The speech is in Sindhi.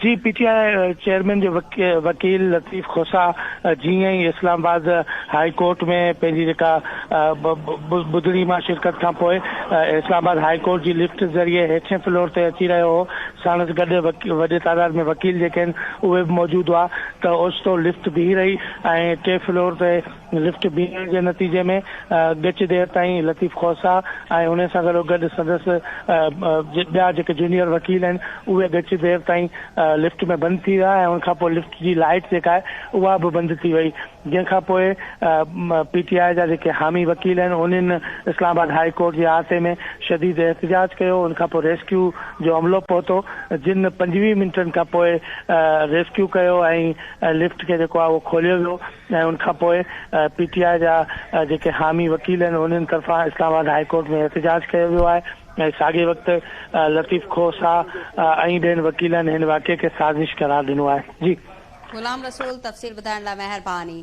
جي پي ٽي I chairman جي وڪيل لطيف کوسا جيئن ئي اسلام آباد هائي ڪورٽ ۾ پنهنجي جيڪا ٻڌڻي مان شرڪت کان پوء اسلام آباد هائي ڪورٽ جي لفٽ ذريعي هيٺين فلور تي اچي رهيو هو ساڻس گڏ وڏي تعداد ۾ وڪيل جيڪي آهن اهي به موجود هئا ته اوچتو لفٽ بيهي رهي ۽ ٽي فلور تي لفٽ بيهڻ جي نتيجي ۾ ڳچ دير تائين لطيف کوسا ۽ انهي سان گڏوگڏ سندس ٻيا جيڪي جونيئر وڪيل آهن اهي ڳچ دير تائين لفٽ ۾ بند ٿي ويا ۽ ان کان پوء لفٽ جي لائيٽ جيڪا آهي اها به بند ٿي وئي جنهن کان پوء پي ٽي آء جا جيڪي حامي وڪيل آهن انهن اسلام آباد هائي ڪورٽ جي احاطي ۾ شديد احتجاج ڪيو ان کان پوء ريسڪيو جو عملو پهتو جن 25 منٽن کان پوء ريسڪيو ڪيو ۽ لفٽ کي جيڪو آهي اهو کوليو ويو ۽ ان کان پوء پي ٽي آء جا جيڪي حامي وڪيل آهن انهن طرفان اسلام آباد هائي ڪورٽ ۾ احتجاج ڪيو ويو آهي ۽ ساڳئي وقت لطيف کوسا ۽ ٻين وڪيلن هن واقعي کي سازش قرار ڏنو آهي. جي. غلام رسول تفصيل ٻڌائڻ لاء مهرباني.